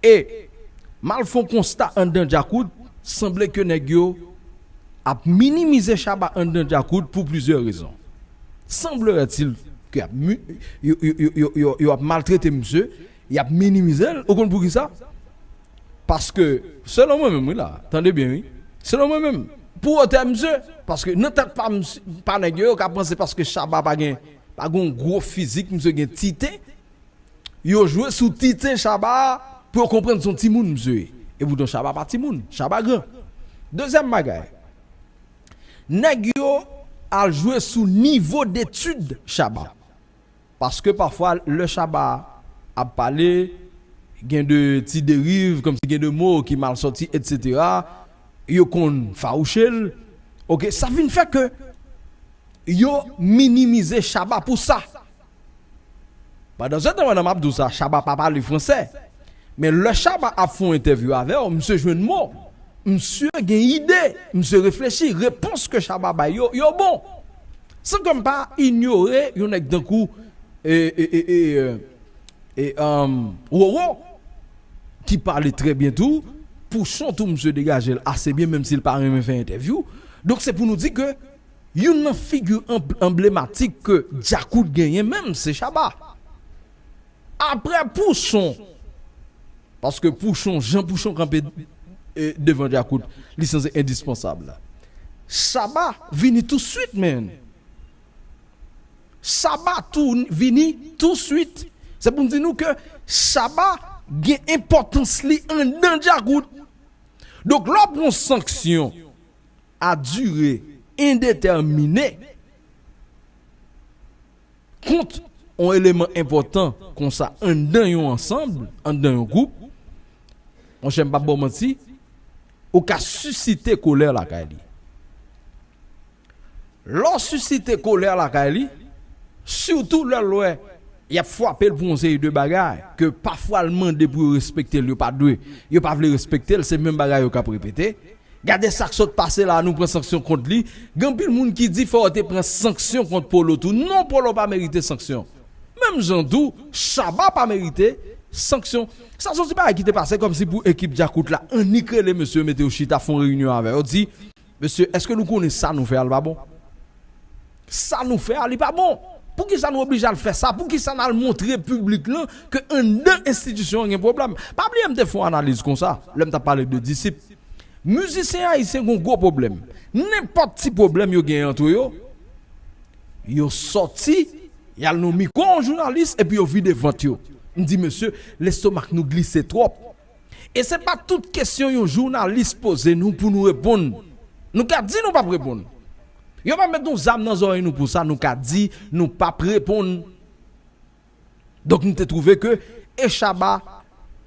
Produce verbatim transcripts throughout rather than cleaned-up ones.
E m al fè yon konsta anndan Djakout, sanble ke nèg yo ap minimize Shabba anndan Djakout pou plizyè rezon. Semblerait-il ke y ap mi- yo, yo, yo, yo, yo, yo ap maltrete misye, y ap minimize l. Ou konn poukisa? Paske, selon mwen menm, wi la, tande byen, wi. Selon mwen menm, pou wotè misye, paske nan tèt pa misye, pa nèg yo, yo ka panse paske Shabba pa gen, pa gen yon gwo fizik, misye gen ti ten, yo jwe sou ti ten Shabba a pou yo konprann se yon timoun misye ye. Epoutan Shabba pa timoun, Shabba gran. Dezyèm bagay, nèg yo al jwe sou nivo detid Shabba. Paske pafwa, lè Shabba ap pale, gen de ti deriv, kòmsi gen de mo ki mal sòti, etsetera, yo konn fawouche l. Oke, sa vin fè ke yo minimize Shabba pou sa. Pandan se tan, pandan m ap di w sa, Shabba pa pale fransè. Men lè Shabba ap fè yon entèvyou avè w, misye jwenn mo. Misye gen ide, misye reflechi, repons ke Shabba bay yo, yo bon. San ke m pa inyore yon nèg tankou, e, e, e, e, e, e, um, Roro, ki pale trè byen tou, Pouchon tou, misye degaje l ase byen, menm si l pa renmen fè entèvyou. Donk, se pou nou di ke youn nan figi anb- anblematik ke Djakout genyen menm, se Shabba. Apre Pouchon, paske Pouchon, jan Pouchon kanpe, e, devan Djakout, li sanse endispansab. Shabba vini touswit, men. Shabba tou vini touswit. Se pou m di nou ke Shabba gen enpòtans li anndan Djakout. Donk, lè w pran yon sanksyon a dire endetèmine kont yon eleman enpòtan konsa anndan yon ansanm, anndan yon gwoup, monchè, m p ap ba w manti, ou ka sisite kolè lakay li. Lè w sisite kolè lakay li, sitou lè l wè y ap frape l pou yon seri de bagay, ke pafwa l mande pou yo respekte l, yo pa dwe, yo pa vle respekte l, se menm bagay yo k ap repete. Gade sa k sot pase la, nou pran sanksyon kont li. Gen anpil moun ki di fò yo te pran sanksyon kont Polo tou. Non, Polo pa merite sanksyon. Menm jan tou, Shabba pa merite sanksyon. Sa se yon ti bagay ki te pase kòmsi pou ekip Djakout la annik rele mesye yo, mete yo chita, fè yon reyinyon avè yo, di, mesye, èske nou konnen sa nou fè a, li pa bon? Sa nou fè a, li pa bon. Poukisa nou oblije al fè sa? Poukisa n al montre piblik lan ke anndan enstitisyon an gen pwoblèm? Pa bliye m te fè yon analiz konsa, lè m t ap pale de disip. Mizisyen ayisyen gen yon gwo pwoblèm. Nenpòt ti pwoblèm yo genyen antre yo, yo sòti, y al nan mikwo yon jounalis, epi yo vide vant yo. M di, mesye, lestomak nou glise twòp. E se pa tout kesyon yon jounalis poze nou pou nou reponn. Nou ka di nou p ap reponn. Yo pa met yon zam nan zòrèy nou pou sa, nou ka di nou p ap reponn. Donk, m te twouve ke e Shabba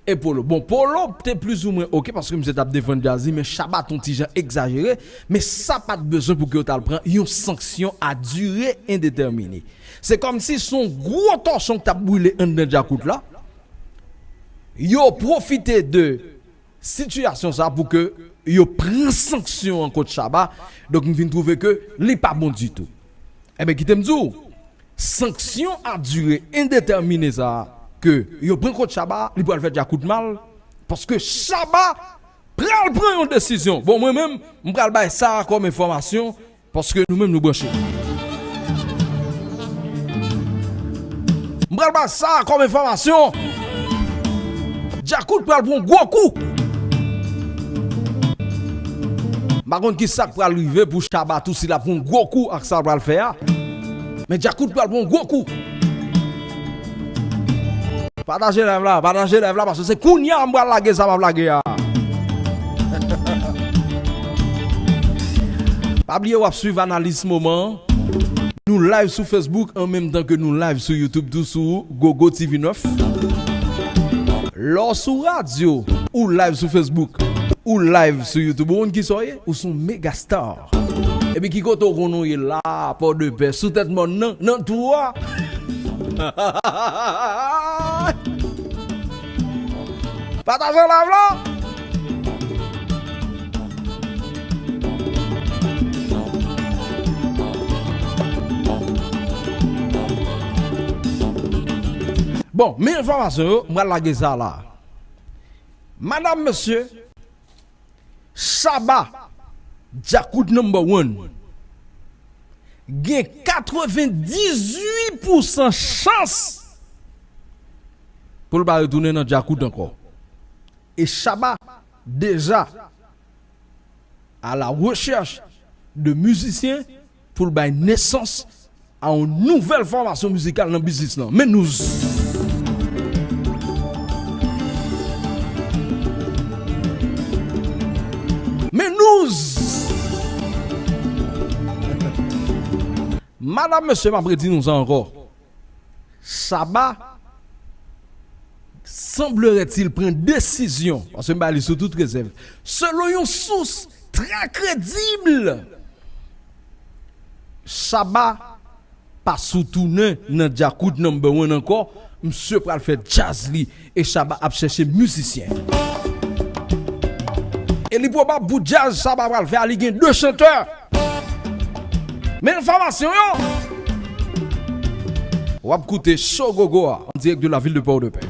e Polo. Bon, Polo te plizoumwen oke paske misye t ap defann djaz li, men Shabba t on ti jan egzajere, men sa pa t bezwen pou ke yo t al pran yon sanksyon a dire endetèmine. Se kòmsi se yon gwo tòchon k t ap brile anndan djakout la. Yo pwofite de sitiyasyon sa pou ke yo pran sanksyon an kont Shabba. Donk, m vin twouve ke li pa bon ditou. Enben, kite m di w, sanksyon a dire endetèmine sa a ke yo pran kont Shabba, li pral fè djakout mal, paske Shabba pral pran yon desizyon. Bon, mwen menm, m pral bay sa a kòm enfòmasyon, paske nou menm nou branche. M pral bay sa a kòm enfòmasyon. Djakout pral pran yon gwo kou. M pa konn ki sa k pral rive pou Shabba tou, si l ap pran yon gwo kou ak sa l pral fè a. Men Djakout pral pran yon gwo kou. Pataje live la, pataje live la, paske se kounye a m pral lage sa m ap lage a. Pa bliye w ap swiv analiz moman an. Nou live sou Facebook an menm tan ke nou live sou YouTube tou sou Gogo T V nèf. Lè w sou radyo, ou live sou Facebook, ou live sou YouTube. Ou konn kisa w ye? Ou se yon mega star. Epi ki kote w konnen w ye la, Pòdepè, sou tèt mòn nan, nan twou a? Pataje live la! Bon, men enfòmasyon yo, m pral lage sa la. Madam, mesye, Shabba, Djakout number one, gen katrevendizuit pousan chans pou l pa retounen nan Djakout ankò. E Shabba deja à la recherche de mizisyen pou l bay nesans a yon nouvèl fòmasyon mizikal nan biznis lan. Men nouz. Men nouz. Madam, mesye, m ap redi nou sa ankò. Shabba, semblerait-il, pran desizyon, paske m ba li sou tout rezèv, selon yon sous trè kredib, Shabba pa sou tounen nan Djakout number one ankò. Misye pral fè djaz li, e Shabba ap chèche mizisyen. E li pwobab pou djaz Shabba pral fè a, li gen de chantè. Men enfòmasyon yo. W ap koute Show Gogo a, en direct de la ville de Port-de-Paix.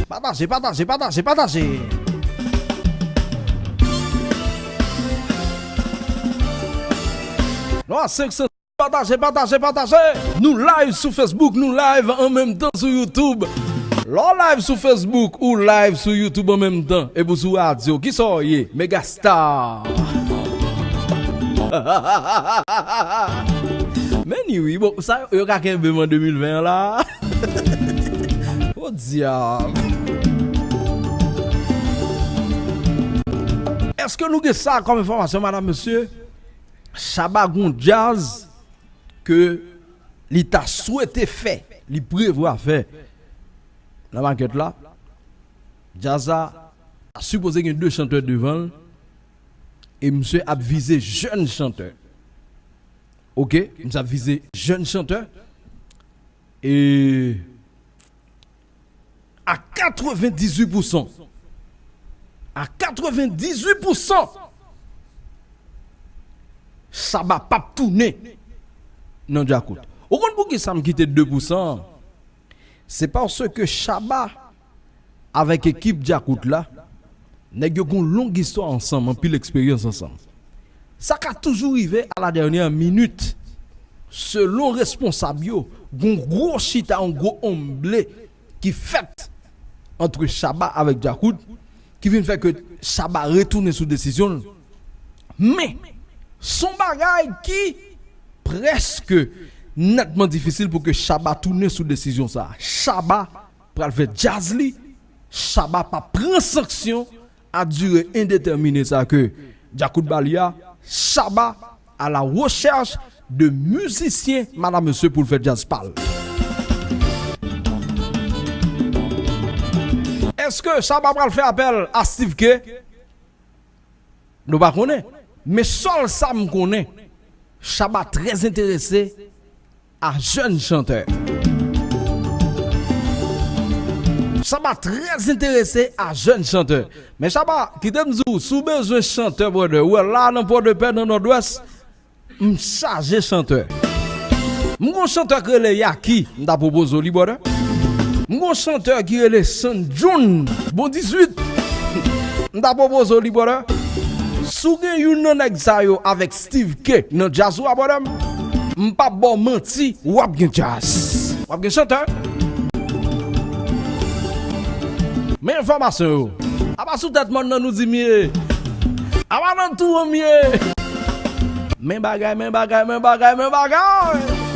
Pataje, pataje, pataje, pataje. Nou a senk san. Pataje, pataje, pataje. Nou live sou Facebook, nou live an menm tan sou YouTube. Lè w live sou Facebook, ou live sou YouTube an menm tan. Epi w sou radyo, kisa w ye? Megastar. Men ni wi, bon, sa yo, yo ka kenbe m an de mil ven an la. O dyab. Èske nou gen sa kòm enfòmasyon, madam, mesye? Shabba gon djaz ke li ta swete fè, li prevwa fè nan makèt la. Djaz la ta sipoze gen de chantè devan l, e misye ap vize jèn chantè. Oke, misye ap vize jèn chantè. E a katrevendizuit pousan, a katrevendizuit pousan, Shabba p ap tounen nan Djakout. Ou konn poukisa m kite de pousan an? Se paske Shabba avèk ekip Djakout la, nèg yo gon long istwa ansanm, anpil eksperyans ansanm. Sa ka toujou rive à la dernière minute. Selon responsab yo, gon gwo chita, yon gwo omble ki fèt ant Shabba avèk Djakout, ki vin fè ke Shabba retounen sou desizyon l. Men, s on bagay ki prèske nètman difisil pou ke Shabba tounen sou desizyon sa a. Shabba pral fè djaz li, Shabba p ap pran sanksyon a dire endetèmine sa ke Djakout ba li a. Shabba à la recherche de mizisyen, madam, mesye, pou l fè djaz pa l. Èske Shabba pral fè apèl a Steve K? Nou pa konnen. Men sèl sa m konnen, Shabba trè enterese a jèn chantè. Shabba trè enterese a jèn chantè. Men Shabba, kite m di w, si w bezwen chantè, brother, ou wè la nan Pòdepè, nan Nòdwès, m chaje chantè. M gon chantè k rele Yaki, m ta pwopoze w li, brother. M gon chantè ki rele Sanjoun, bon dizuit. M ta pwopoze w li, brother. Si w gen youn nan nèg sa yo avèk Steve K nan djaz ou a, brother, m p ap ba w manti, w ap gen djaz. W ap gen chantè. Men enfòmasyon yo. Apa sou tèt mòn nan nou di m ye. Apa nan tou an m ye. Men bagay, men bagay, men bagay, men bagay.